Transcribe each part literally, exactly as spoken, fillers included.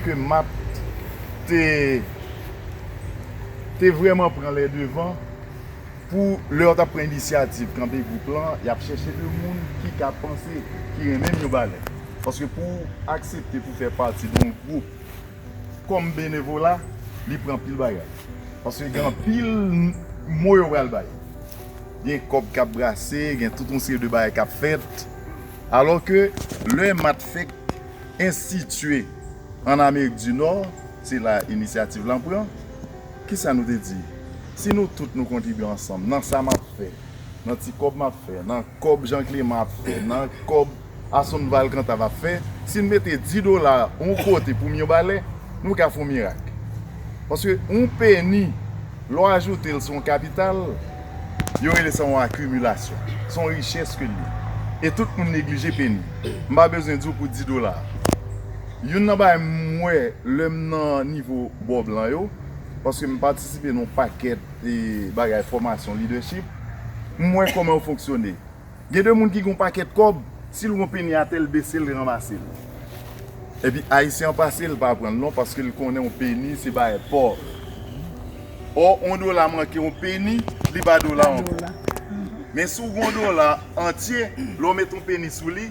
ke Mat te, te vrèman pran lè devan pou lè yo t ap pran inisyativ kanpe gwoup lan, y ap chèche de moun ki ka panse, ki renmen Mibalè. Paske pou w aksepte pou fè pati de yon gwoup kòm benevola, li pran pil bagay. Paske gen anpil mo yo pral bay. Gen kòb k ap brase, gen tout yon seri de bagay k ap fèt. Alò ke lè Mat fèk enstitye ann Amerik di Nò, se la inisyativ lan pran. Kisa nou te di? Si nou tout nou kontribye ansanm nan sa m ap fè, nan ti kòb m ap fè, nan kòb Jan Kleman ap fè, nan kòb Asonval Kantav ap fè, si n mete dis dola yon kote pou Mibalè, nou ka fè yon mirak. Paske yon peni, lè w ajoute l sou yon kapital, yo rele sa yon akimilasyon. Se yon richès ke l ye. E tout moun neglije peni. M pa bezwen di w pou dis dola. Youn nan bagay m wè lè m nan nivo bò blan yo, paske m patisipe nan yon pakèt e bagay fòmasyon lidèchip, m wè kòman yo fonksyone. Gen de moun ki gen yon pakèt kòb, si l wè yon peni atè, l bese l, l ranmase l. Epi Ayisyen an pase, l pa pran l non, paske l konnen yon peni se bagay pòv. Ò, yon dola manke yon peni, li ba dola ankò. Men si w gen yon dola antye, lè w met yon peni sou li,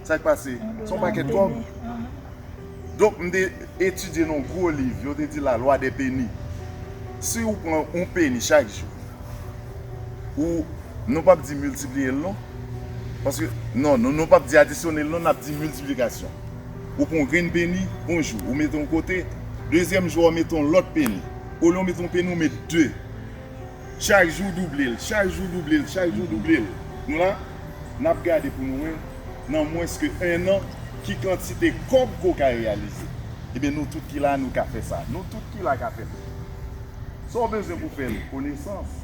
sa k pase? Se yon pakèt kòb. Donk, m te etidye nan yon gwo liv, yo te di la loi des pennies. Si ou pran yon peni chak jou, ou, nou p ap di miltipliye l non. Paske, non, nou, nou p ap di adisyone l non, n ap di miltiplikasyon. Ou pran yon grenn peni, yon jou, ou mete yon kote, dezyèm jou a, ou mete yon lòt peni. Olye w mete yon peni, ou met de. Chak jou double l, chak jou double l, chak jou double l. Nou la, n ap gade pou nou wè, nan mwens ke en an, ki kantite kòb ke w ka reyalize. Ebyen, nou tout ki la, nou ka fè sa. Nou tout ki la ka fè l. Sa w bezwen pou fè l, konesans.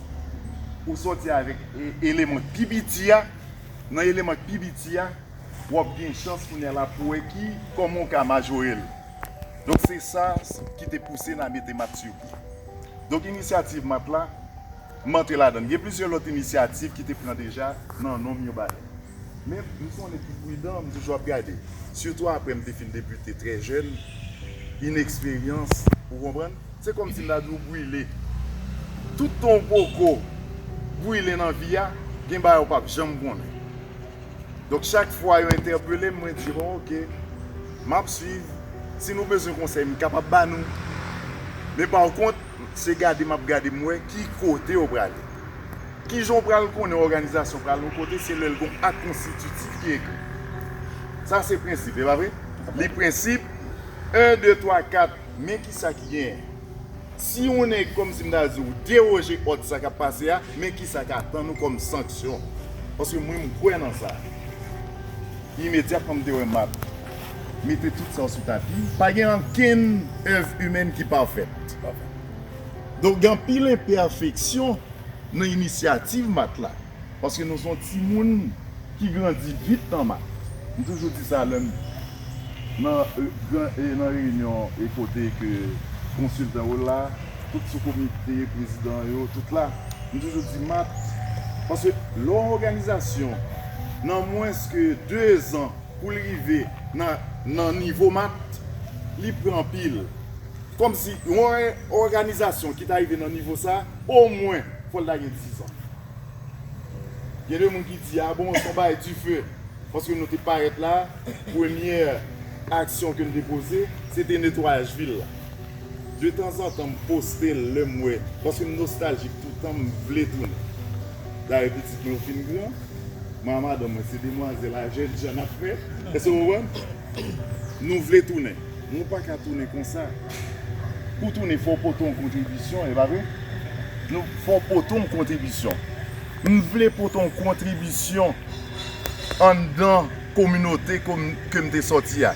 Ou sòti avèk e- eleman k pi piti a, nan eleman k pi piti a, w ap gen chans kounye a la pou wè ki, kòman w ka majore l. Donk, se sa ki te pouse n a mete Mat sou pye. Donk, inisyativ Mat la, m antre ladan l. Gen plizyè lòt inisyativ ki te pran deja nan non Mibalè. Men, m se yon nèg ki pridan, m toujou ap gade. Sitou apre m te fin debite trè jèn, ineksperyans, ou konprann? Se kòmsi m ta di w brile. Tout tan w poko brile nan vi a, gen bagay ou p ap janm konnen. Donk, chak fwa yo entèpele m, mwen di, bon, oke, m ap swiv. Si nou bezwen konsèy, m kapab ba nou. Men pa kont, se gade m ap gade m wè ki kote yo prale. Kijan w pral konnen òganizasyon pral yon kote, se lè l gon ak konstititif ki ekri. Sa se prensip, e pa vre? Li prensip, en, de, twa, kat, men kisa ki genyen. Si yon nèg, kòmsi m ta di w, dewoje òd sa k ap pase a, men kisa k atann ou kòm sanksyon. Paske mwen, m kwè nan sa. Imedyatman, m te wè Mat mete tout sa sou tapi. Pa gen ankenn èv imèn ki pafèt. Donk, gen anpil enpèfeksyon nan inisyativ Mat la. Paske nou se yon timoun ki grandi vit nan Mat. M toujou di sa lè m nan, e, gran, e, nan reyinyon e kote ke konsiltan yo la, tout sou komite, prezidan yo, tout la. M toujou di Mat, paske lè yon òganizasyon nan mwens ke de zan pou l rive nan, nan nivo Mat, li pran anpil. Kòmsi yon òganizasyon ki ta rive nan nivo sa, omwen, fò l ta gen diz an. Gen de moun ki di, a bon, se yon bagay dife. Paske nou te parèt la, premyè aksyon ke n te poze, se te netwayaj vil la. De tanzantan, m poste l lè m wè, paske m nostaljik toutan, m vle tounen. Dayè, pitit mwen yo fin gran, mwen ak madanm mwen, se demwazèl a jènjan n ap fè. Èske w konprann? Nou vle tounen. Nou pa ka tounen konsa. Pou tounen, fò w pote yon kontribisyon, e pa vre? Nou, fò w pote yon kontribisyon. M vle pote yon kontribisyon anndan kominote ke m, ke m te sòti a.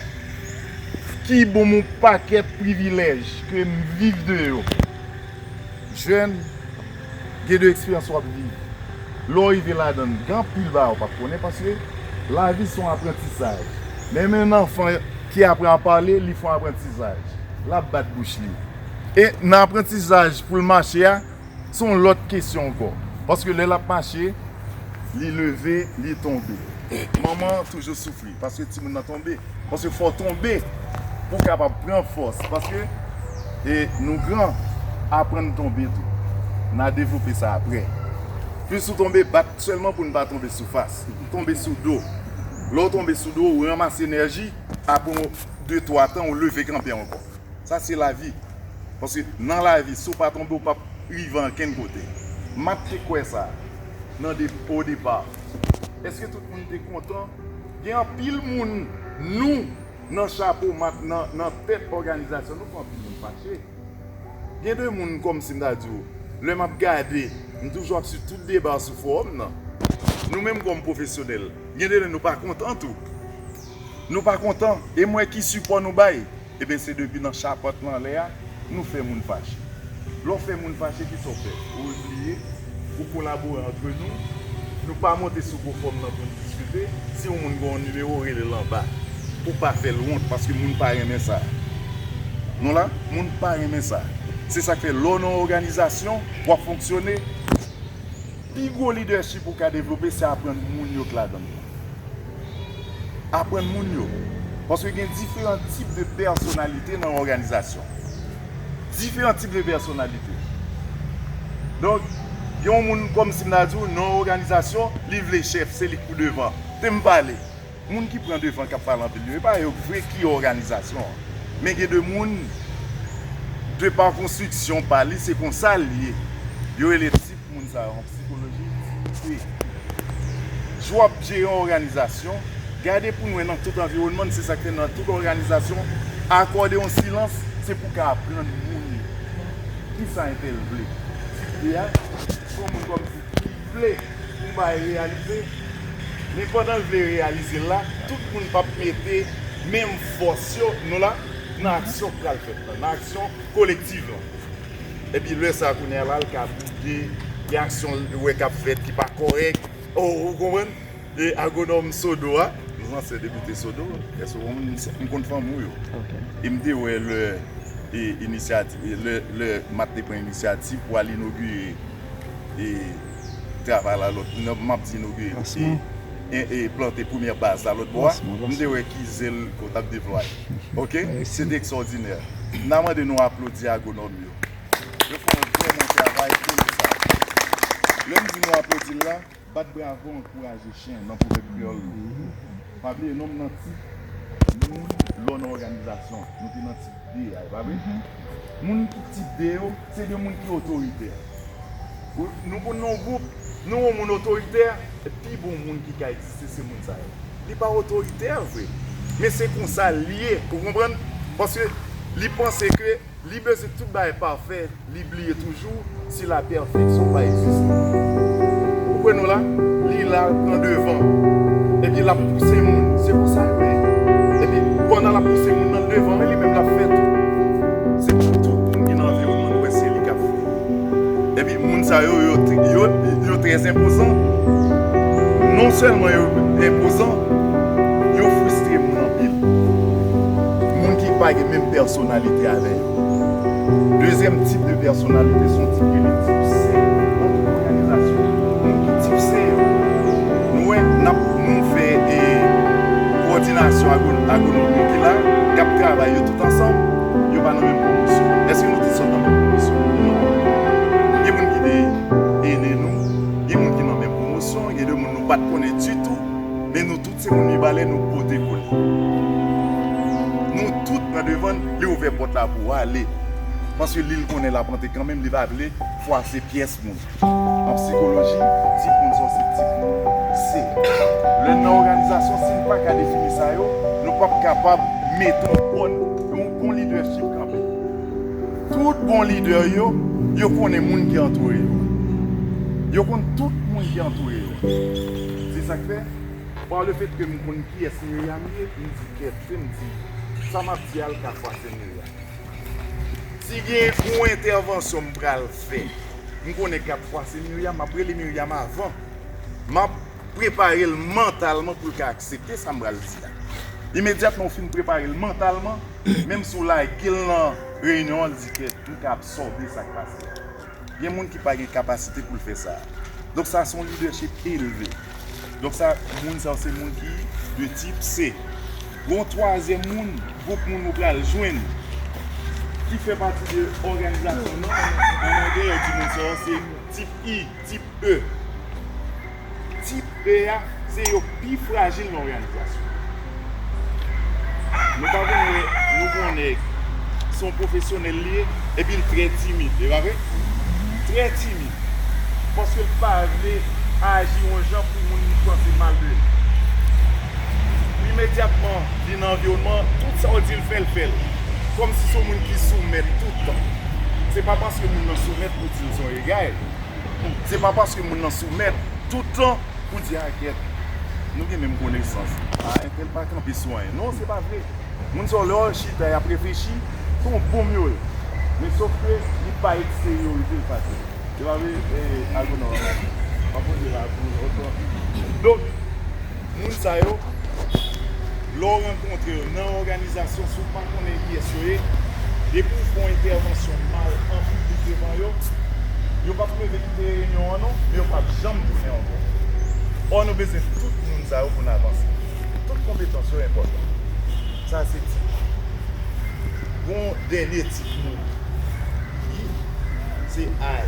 Ki ban m yon pakèt privilèj ke m viv de yo. Jèn, gen de eksperyans w ap viv. Lè w rive ladan l, gen anpil bagay w p ap konnen paske lavi se yon aprantisaj. Menm yon anfan ki aprann pale, li fè yon aprantisaj. L ap bat bouch li. E nan aprantisaj pou l mache a, se yon lòt kesyon ankò. Paske lè l ap mache, li leve, li tonbe. Manman toujou soufri paske timoun nan tonbe. Paske fò w tonbe pou w kapab pran fòs. Paske e, nou gran, aprann tonbe tou. N a devlope sa apre. Plis ou tonbe, bat sèlman pou n pa tonbe sou fas. Tonbe sou do. Lè w tonbe sou do, ou ranmase enèji, apre yon de, twa tan, ou leve kanpe ankò. Sa se lavi. Paske nan lavi, si w pa tonbe, ou p ap rive ankenn kote. Mat te kwè sa nan de, o depa. Èske tout moun te kontan? Gen anpil moun, nou, nan chapo Mat, nan, nan tèt òganizasyon, nou fè anpil moun fache. Gen de moun, kòmsi m ta di w, lè m ap gade, m toujou ap swiv tout deba sou fowòm nan. Nou menm kòm pwofesyonèl, gen de lè nou pa kontan tou. Nou pa kontan, e m wè ki sipò nou bay. Ebyen, se depi nan chapant lan anlè a, nou fè moun fache. Lè w fè moun fache, kisa w fè? Ou repliye, ou kolabore antre nou, nou pa monte sou gwo fòm nan pou n diskite. Si yon moun gen yon nimewo, rele l anba. Pou pa fè l wont, paske moun pa renmen sa. Nou la, moun pa renmen sa. Se sa k fè, lè w nan yon òganizasyon, w ap fonksyone, pi gwo lidèchip ou ka devlope, se aprann moun yo k ladan l. Aprann moun yo. Paske gen diferan tip de pèsonalite nan òganizasyon. Diferan tip de pèsonalite. Donk, gen yon moun, kòmsi m ta di w, nan òganizasyon, li vle chèf, se li k pou devan. Te m pale. Moun ki pran devan k ap pale anpil yo, e pa yo k vre ki òganizasyon an. Men gen de moun, de pa konstriksyon pa li, se konsa l ye. Yo rele tip moun sa yo an psikoloji, tip P. Jou w ap jere yon òganizasyon, gade pou n wè nan tout anviwònman n, se sa k fè nan tout òganizasyon, akòde yon silans, se pou w ka aprann moun yo. Kisa entèl vle? Tip P a, se yon moun kòmsi ki vle yon bagay reyalize, men pandan l vle reyalize l la, tout moun p ap mete menm fòs yo, nou la, nan aksyon k pral fèt la, nan aksyon kolektiv lan. Epi lè sa a, kounye a la, l ka boude, gen aksyon l wè k ap fèt ki pa kòrèk. O, ou konprann? E agwonòm Sodo a, nou ansyen depite Sodo, èske w konprann? M konn fanmi w yo. E m te wè lè, e, inisyati-, e, lè, lè Mat te pran inisyativ pou al inogire e travay la lòt, non, m ap di inogire, e, e, e plante premyè baz la lòt bò a, m te wè ki zèl ke w t ap deplwaye. Oke? Se te ekstwòdinè. N a mande nou aplodi agwonòm yo. Yo fè yon vrèman travay kolosa. Lè m di nou aplodi l la, bat bravo, ankouraje chen nan pwovèb kreyòl nou. Pa bliye, nonm nan tip moun lè w nan òganizasyon. Nou te nan tip de a, e pa vre? Moun ki tip de yo, se de moun ki otoritè. Ou, nou konn nan yon gwoup, nou yon moun otoritè, pi bon moun ki ka egziste, se moun sa yo. Li pa otoritè vre, men se konsa l ye, ou konprann? Paske li panse ke li bezwen tout bagay pafè, li bliye toujou si lapèfeksyon pa egziste. Ou kwè nou la? Li la, l pran devan. Epi l ap pouse moun. Se konsa l ye. Epi pandan l ap pouse moun nan devan, men li menm l ap fè tou. Se pou tout moun ki nan anviwònman nou wè se li k ap fè. Epi moun sa yo, yo, yo, yo trè enpozan. Non sèlman yo enpozan, yo fristre moun anpil. Moun ki pa gen menm pèsonalite avè yo. Dezyèm tip de pèsonalite, se yon tip ki rele tip C. Nan tout òganizasyon, moun ki tip C yo, nou wè, n ap, nou fè, e, kowòdinasyon agwo-, agwonòm yo ki la, k ap travay yo tout ansanm, yo pa nan menm pwomosyon. Èske nou tout sot nan menm pwomosyon? Non. Gen moun ki te ene nou, gen moun ki nan menm pwomosyon, gen de moun nou pa t konnen ditou, men nou tout se moun Mibalè, nou pote kole. Nou tout nan devan n, li ouvè pòt la pou w ale. Paske li, l konnen l ap antre kanmenm, li pa vle fwase pyès moun. An psikoloji, tip moun sa se tip moun C. Lè n nan òganizasyon, si n pa ka defini sa yo, nou p ap kapab mete yon bon, yon bon lidèchip kanpe. Tout bon lidè yo, yo konnen moun ki antoure yo. Yo konn tout moun ki antoure yo. Se sa k fè, pa le fèt ke m konn kiyès Myriam ye, m di kèt, m di, sa m ap di a, l ka fwase Myriam. Si gen yon entèvansyon m pral fè, m konnen k ap fwase Myriam, m ap rele Myriam avan. M ap prepare l mantalman pou l ka aksepte sa m pral di a. Imedyatman w fin prepare l mantalman, menm si w lage l nan reyinyon an, l di kèt, m ka absòbe sa k pase a. Gen moun ki pa gen kapasite pou l fè sa. Donk sa se yon lidèchip elve. Donk sa, moun sa yo se moun ki de tip C. Gon twazyèm moun, gwoup moun ou pral jwenn ki fè pati de òganizasyon nan, an andeyò di moun sa yo, se tip I, tip E. Tip E a, se yo pi frajil nan òganizasyon. Nou pa konnen, nou konnen se yon pwofesyonèl li ye, epi l trè timid, e pa vre? Trè timid. Paske l pa vle aji yon jan pou moun panse mal de li. Imedyatman, li nan anviwònman, tout sa w di l fè, l fè l. Kòmsi se yon moun ki soumèt tout tan. Se pa paske moun nan soumèt pou di l se yon egay. Se pa paske moun nan soumèt tout tan pou di, "A, kèt, nou gen menm konesans. A, entèl pa kanpe sou anyen." Non, se pa vre. Moun sa yo, lè yo chita, y ap reflechi, se yon bonm yo ye. Men sòf ke li pa eksteriorize l fasil. Se pa vre, eh, Agonòm? M ap poze la pou otan. Donk, moun sa yo, lè w rankontre yo nan òganizasyon, si w pa konnen kiyès yo ye, depi w fè yon entèvansyon mal an piblik devan yo, yo p ap leve kite reyinyon an non, men yo p ap janm tounen ankò. Ò, nou bezwen tout moun sa yo pou n avanse. Tout konpetans yo enpòtan. Sa se tip. Gon dènye tip moun. I, se I.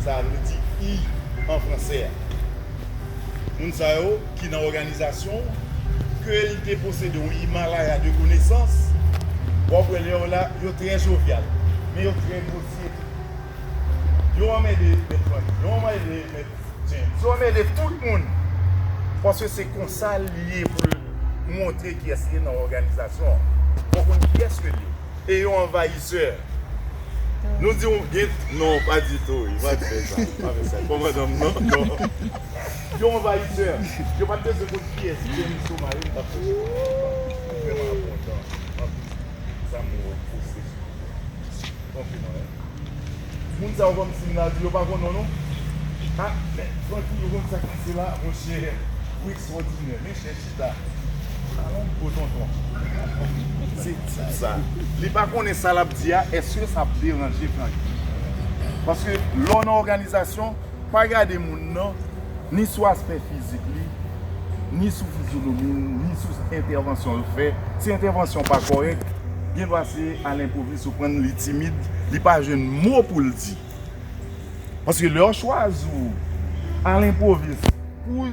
Sa vle di I an fransè a. Moun sa yo ki nan òganizasyon, ke l te posede yon Himalaya de konesans, w ap wè lè yo la, yo trè jovyal, men yo trè gwosye tou. Yo anmède Mèt Francky, yo anmède Mèt James, yo anmède tout moun. Paske se konsa l ye pou l montre kiyès li ye nan òganizasyon an. Fò w konn kiyès ke l ye. E yo anvayisè. Nou di w gen, non, pa ditou, wi, pa fè sa, pa fè sa. Kòmandan m, non, non. Yo anvayisè. Yo pa t bezwen konn kiyès James Somarin t ap chèche pou li. Li vrèman ap kontan anpil. Sa m wè poste sou konfiman, hein. Moun sa yo kòmsi m ta di yo pa konn non, non. Ah, men Francky, yo konn sa k pase la, monchè. Ou ekstwòdinè, men chè chita. Alon gwo tonton. Se tip sa. Li pa konnen sa l ap di a, èske sa ap deranje Francky? Paske lè w nan òganizasyon, pa gade moun nan, ni sou aspè fizik li, ni sou fizyonomi l, ni sou entèvansyon l fè. Si entèvansyon pa kòrèk, gen dwa se alenpovi, si w konprann li timid, li pa jwenn mo pou l di. Paske lè w chwazi w alenpovi pou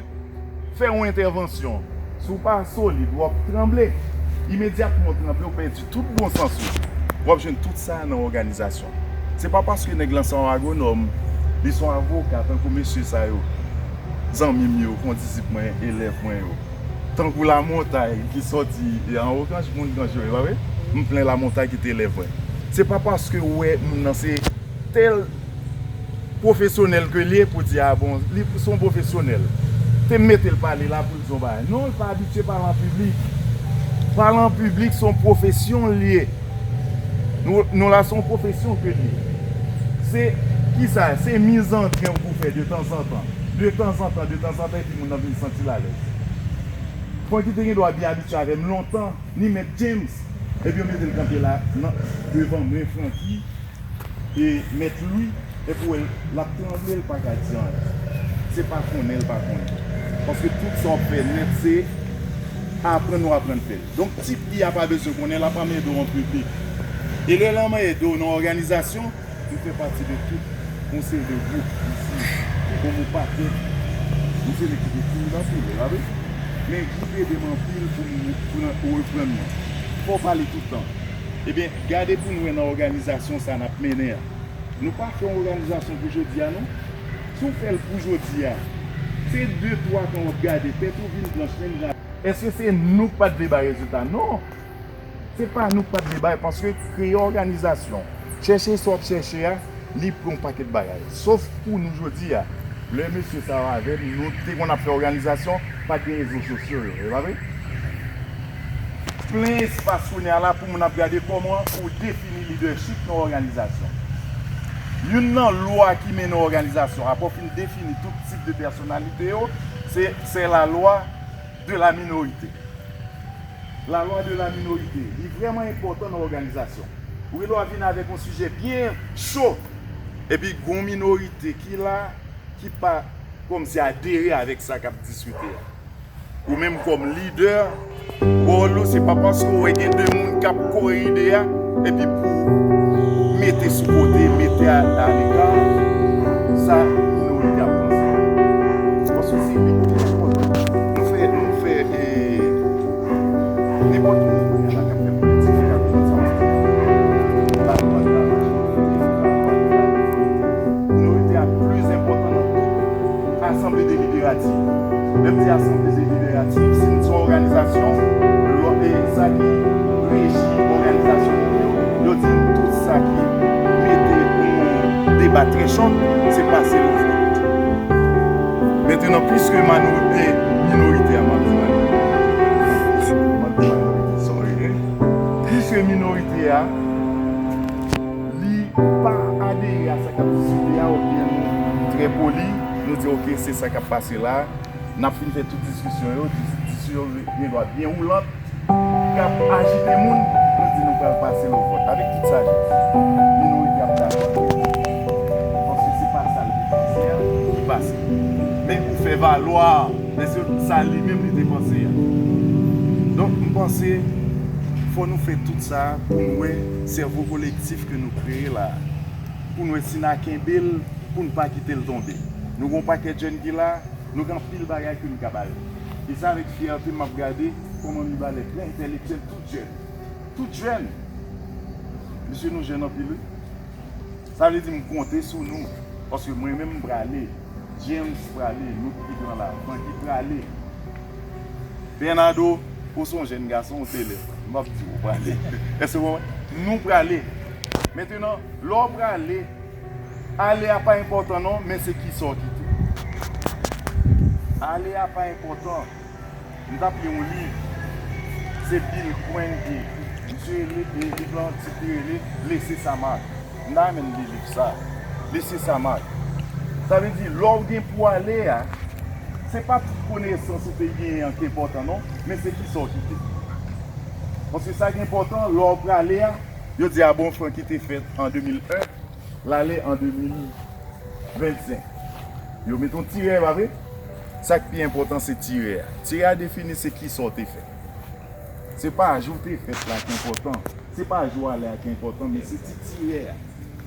fè yon entèvansyon, si w pa solid, w ap tranble. Imedyatman w tranble, w pèdi tout bon sans ou. W ap jwenn tout sa nan òganizasyon. Se pa paske nèg lan se yon agwonòm, li se yon avoka, tankou mesye sa yo, zanmi m yo, kondisip mwen, elèv mwen yo. Tankou Lamontay ki sòti e an Okanj, moun Kanj yo, e pa vre? M plen Lamontay ki te elèv mwen. Se pa paske w wè moun nan se tèl pwofesyonèl ke l ye pou di, a bon, li se yon pwofesyonèl. Te mete l pale la pou l di yon bagay. Non, l pa abitye pale an piblik. Pale an piblik se yon pwofesyon l ye. Nou, nou la se yon pwofesyon ke l ye. Se kisa? Se mizantren pou fè de tanzantan. De tanzantan, de tanzantan, epi moun nan vin santi l alèz. Francky te gen dwa byen abitye avè m lontan, ni Mèt James. Epi yo mete l kanpe la, nan, devan mwen, Francky, e Mèt Louis, epi w wè l ap tranble, l pa ka di anyen. Se pa konnen l pa konnen. Paske tout sa w ap fè nèt, se aprann ou aprann fè l. Donk, tip I a pa bezwen konnen, l ap anmède w an piblik. E lè l anmède w nan òganizasyon, m fè pati de tout yon seri de gwoup isi, kòm yon pakèt, yon seri ki te fini nan fini, w ap wè. Men gwoup ede m anpil pou m, pou m reprann mwen. Fò w pale tout tan. Ebyen, gade pou n wè nan òganizasyon sa n ap mennen an. Nou pa fè yon òganizasyon pou jodi a, non. Si w fè l pou jodi a, se de, twa tan w ap gade, tèt ou vin blanch, menm jan. Èske se nou k pa t vle bay rezilta? Non. Se pa nou k pa t vle bay, paske kreye òganizasyon, chèche sa w ap chèche a, li pran yon pakèt bagay. Sof pou nou jodi a, lè mesye sa yo avè m, nou te konn ap fè òganizasyon, pa t gen rezo sosyo yo, e pa vre? Plen espas kounye a la pou moun ap gade kòman ou defini lidèchip nan òganizasyon. Youn nan lwa ki mennen òganizasyon, apre w fin defini tout tip de pèsonalite yo, se, c'est la loi de la minorité. La loi de la minorité, li vrèman enpòtan nan òganizasyon. Ou gen dwa vin avèk yon sijè byen cho, epi gon minorite ki la, ki pa kòmsi adere avèk sa k ap diskite a. Ou menm kòm lidè, wòl ou se pa paske w wè gen de moun k ap kore ide a, epi pou mete sou kote, mete a, aleka, sa minorite ap panse. Paske se li ki enpòtan. Nou fè, nou fè, e, nenpòt moun kounye a la k ap fè politik, k ap fè sa. Minorite a pli enpòtan nan tout. Asanble deliberatif. Lè m di asanble deliberatif, si n se yon òganizasyon, lò, e sa ki reji òganizasyon nou yo, yo di n tout sa ki mete yon deba trè cho, se pase l o vòt. Mentenan, piske mano-, e, minorite a, m ap di mano-, m ap di minorite, sorry, e. Piske minorite a, li pa adere a sa k ap diskite a, oubyen nou trè poli, nou di, "Oke, se sa k ap pase la." N ap fin fè tout diskisyon yo, dis-, diskisyon yo gen dwa byen woulant, k ap ajite moun, nou di nou pral pase l o vòt. Avèk tout sa, minorite ap dakò. Paske se pa sa l te panse a ki pase. Men ou fè valwa, men se sa li menm li te panse a. Donk, m panse, fò nou fè tout sa pou n wè sèvo kolektif ke nou kreye la a. Pou n wè si n a kenbe l, pou n pa kite l tonbe. Nou gen yon pakèt jèn ki la, nou gen anpil bagay ke n ka ba yo. E se avèk fyète m ap gade kòman Mibalè trè entèlektyèl, tout jèn. Tout jèn. Mesye, nou jèn anpil, wi. Sa vle di m konte sou nou, paske mwen menm m prale, James prale, nou ki pran la, Francky prale. Bernardo, ou se yon jèn gason, ou te lè. M p ap di ou prale. Èske w konprann? Nou prale. Mentenan, lè w prale, ale a pa enpòtan non, men se kisa w kite. Ale a pa enpòtan. M t ap li yon liv. Se Bill Quentin ki ekri. Misye li, li, liv lan tit li rele Laisser sa marque. M ta renmen li liv sa. Laisser sa marque. Sa vle di, lè w gen pou ale a, se pa tout konesans ou te genyen an ki enpòtan non, men se kisa w kite. Paske sa ki enpòtan, lè w prale a, yo di, "A bon, Francky te fèt an de mil en, l ale an de mil vennsenk." Yo met yon tirè, pa vre? Sa k pi enpòtan, se tirè a. Tirè a defini se kisa w te fè. Se pa jou w te fèt la ki enpòtan. Se pa jou ale a ki enpòtan, men se ti tirè a.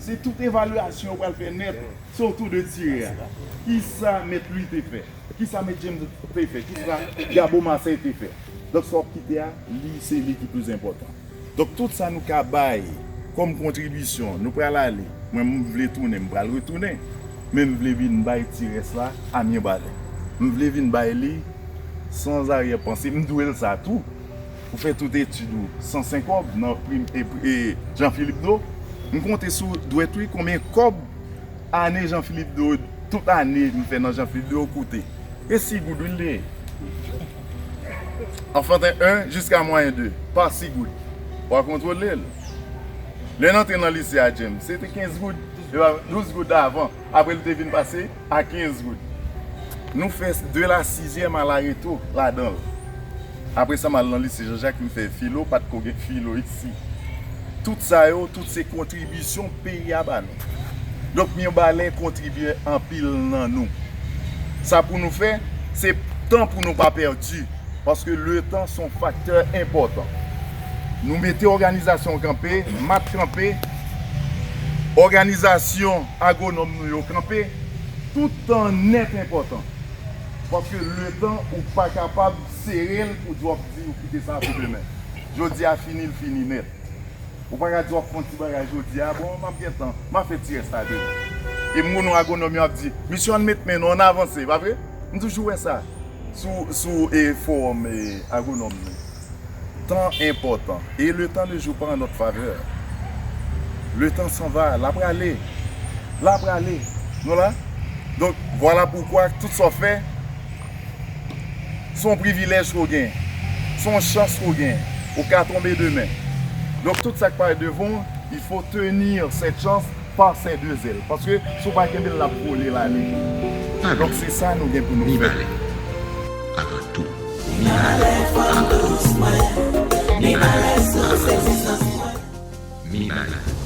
Se tout evalyasyon yo pral fè nèt, se otou de tirè a. Kisa Mèt Louis te fè? Kisa Mèt James te fè? Kisa Gabo Marseille te fè? Donk, sa w ap kite a, li, se li ki plis enpòtan. Donk, tout sa nou ka bay kòm kontribisyon, nou pral ale. Mwen, m vle tounen, m pral retounen. Men m vle vin bay ti rès la a Mibalè. M vle vin bay li san zaryè panse. M dwe l sa tou. Ou fè tout etid ou san senk kòb nan prim, e, e, Jean Philippe Do. M konte sou dwèt wi konbyen kòb ane Jean Philippe Do, tout ane m fè nan Jean Philippe Do koute. E sis goud wi l te ye. Anfanten en jiska mwayen de, pa sis goud. W a kontwole l. Lè n antre nan lise a James, se te kenz goud. E pa douz goud avan. Apre li te vin pase a kenz goud. Nou fè de la sizyèm a la reto ladan l. Apre sa, m al nan lise Jean Jacques, m fè filo, pa t ko gen filo isi. Tout sa yo, tout se kontribisyon peyi a ba nou. Donk, Mibalè kontribye anpil nan nou. Sa pou nou fè, se tan pou nou pa pèdi. Paske letan se yon faktè enpòtan. Nou mete òganizasyon kanpe, mat kanpe, òganizasyon agwonòm nou yo kanpe, tout tan nèt enpòtan. Paske letan ou pa kapab sere l pou di w ap di ou kite sa pou demen. Jodi a fini, l fini nèt. Ou pa ka di w ap fè yon ti bagay jodi a, bon, m ap gen tan, m ap fè ti rès la demen. E m konnen agwonòm yo ap di, "Mesye, ann met men nou, ann avanse," pa vre? M toujou wè sa sou, sou, e, fowòm, e, agwonòm yo. Tan enpòtan. Et le temps ne joue pas en notre faveur. Le temps s'en va, l ap prale. L ap prale. Nou la? Donk, vwala poukwa tout sa w fè, se yon privilèj ke w genyen. Se yon chans ke w genyen. Ou ka tonbe demen. Donk, tout sa k parèt devan w, il faut tenir cette chance par ses deux ailes. Paske si w pa kenbe l, l ap vole l ale. Donk, se sa nou gen pou nou fè. Mibalè. Avan tou, Mibalè. Mibalè. Mibalè.